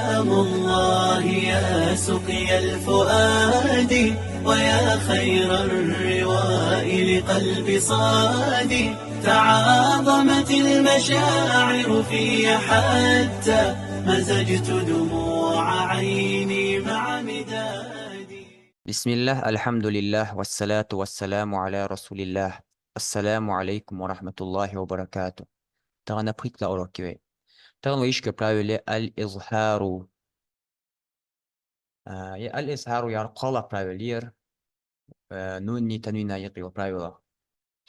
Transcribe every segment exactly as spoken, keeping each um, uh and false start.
سلام الله يا سقيا الفؤاد، ويا خير الرواء لقلب صاد. تعاظمت المشاعر في حتى مزجت دموع عيني مع مدادي. بسم الله، الحمد لله، والصلاة والسلام على رسول الله. السلام عليكم ورحمة الله وبركاته. Тахан пхийтлагӀа урок я вай. Тахан вай йиш йола правило я аль-изхӀару. А, е аль-изхӀару яхар кхоалагӀа правило я ер, а, нуни танвини юкъе йола правило.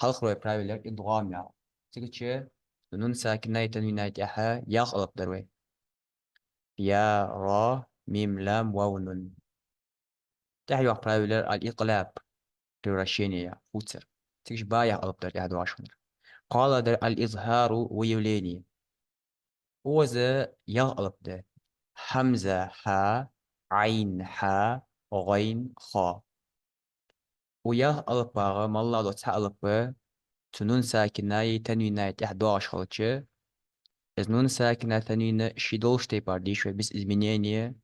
Хьалхара вай правило я идгӀам яхар. Цигача нун сакинаи танвинаи тӀехьа ялх алап дар вай. Я, ра, мим, лам, вав, нун. ТӀехьа йоагӀа правило я аль-икълаб, превращение, хувцар. Цигача ба яха алап дар тӀехьа доагӀаш хиннар. КхоалагӀдар аль-изхӀару, выявление. Укхаза ялх алап да. Хьамза, хьа, Ӏайн, хьа, гӀайн, хо. Укх ялх алапах маллагӀа дола цхьа алап цу нун сакинаи танвинаи тӀехьа доагӀаш хилча, из нун сакина, танвин ший долча тайпара дийша вай, без изменения,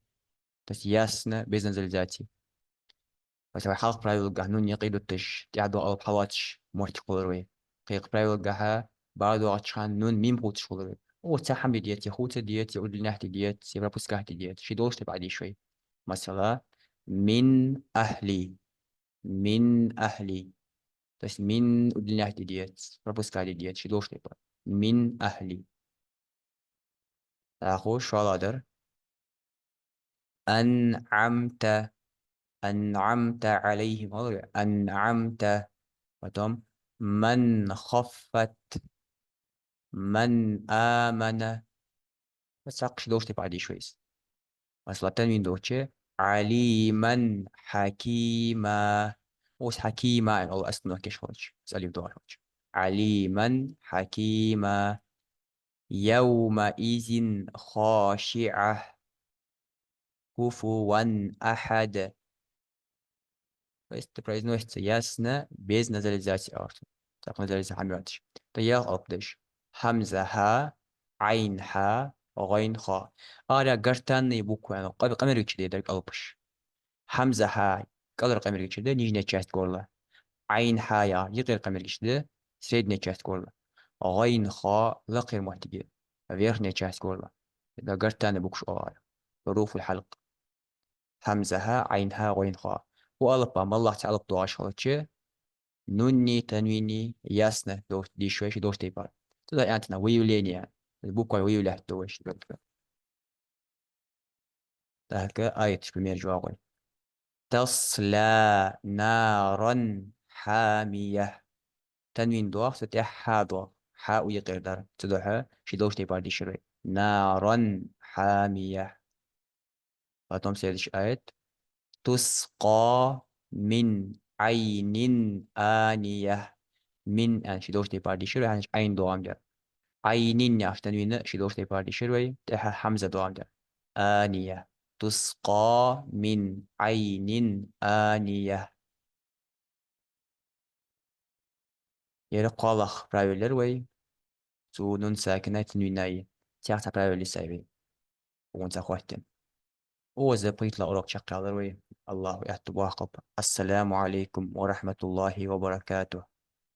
то есть ясно, без назализации. Масала, хьалха правилагахьа нун юкъе дуташ, тӀехьа доагӀа алап хьалоацаш моттиг хулар вай. Кхы правилагахьа ба доагӀача хана нун мим хувцаш хулар вай. О, цхьа хӀама де дезац, е хувца дезац, е удлинять де дезац, е пропускать де дезац. Ший долча тайпара дийша вай. Масала, мин ахьли. Мин ахьли. То есть мин удлинять де дезац, пропускать де дезац, ший долча тайпара. Мин ахьли. ТӀаккха шоллагӀдар. أنعمت، أنعمت عليهم, алар, أنعمت. Потом من خفت، من آمن. Цхьаккха ший долча тайпара дийша вай из. Масала, танвин долча, عليما حكيما. Укхаза حكيما аьнна оал, остановка еш хилча, из алиф доагӀаш хилча. عليما حكيما. يومئذ خاشعة. كفوا أحد. То есть произносится ясно, без назализации, аьлар цо. ТӀаккха назализация хьамотташ. ТӀаккха ялх алап да уж. Хьамза, хьа, Ӏайн, хьа, гӀайн, хо. Ара гортанные буквы, къа-, къамаргача да деррига алапаш. Хьамза, хьа, кӀалара къамаргача да, нижняя часть горла. Ӏайн, хьа яхар юкъера къамаргача да, средняя часть горла. ГӀайн, хо, лакхера моттиге, верхняя часть горла. Гортанные буквы оал. حروف الحلق. Хьамза, хьа, Ӏайн, хьа, гӀайн, хо. Укх алапах маллагӀа цхьа алап доагӀаш хилча, нуни танвини ясно деш-, дийша вай ший долча тайпара. Цудухьа аьннад цунах выявление. Буква выявлять ду вай ший долча тайпара. ТӀаккха аяташ примераш йоагӀа вай. تصلى نارا حامية. Танвин доагӀа, цул тӀехьа хьа доагӀа. Хьа укх юкъера дар. Цудухьа ший долча тайпара дийшар вай. نارا حامية. Потом следующий аят. تسقى من عين آنية. Мин аьнна ший долча тайпара дийшар вай, хӀанз Ӏайн доагӀам дар. Ӏайнин яхача танвина ший долча тайпара дийшар вай, тӀехьа хьамза доагӀам дар. آنية. تسقى من عين آنية. Ер кхоалагӀа правило яр вай. Цу нун сакинаи танвинаи. Цхьаькха цхьа правило йисай вай. Укхунца хоттаденна. Укхаза пхийттлагӀа урок чакхъяьлар вай. АллахӀа аьттув боаккхалба. السلام عليكم ورحمة الله وبركاته.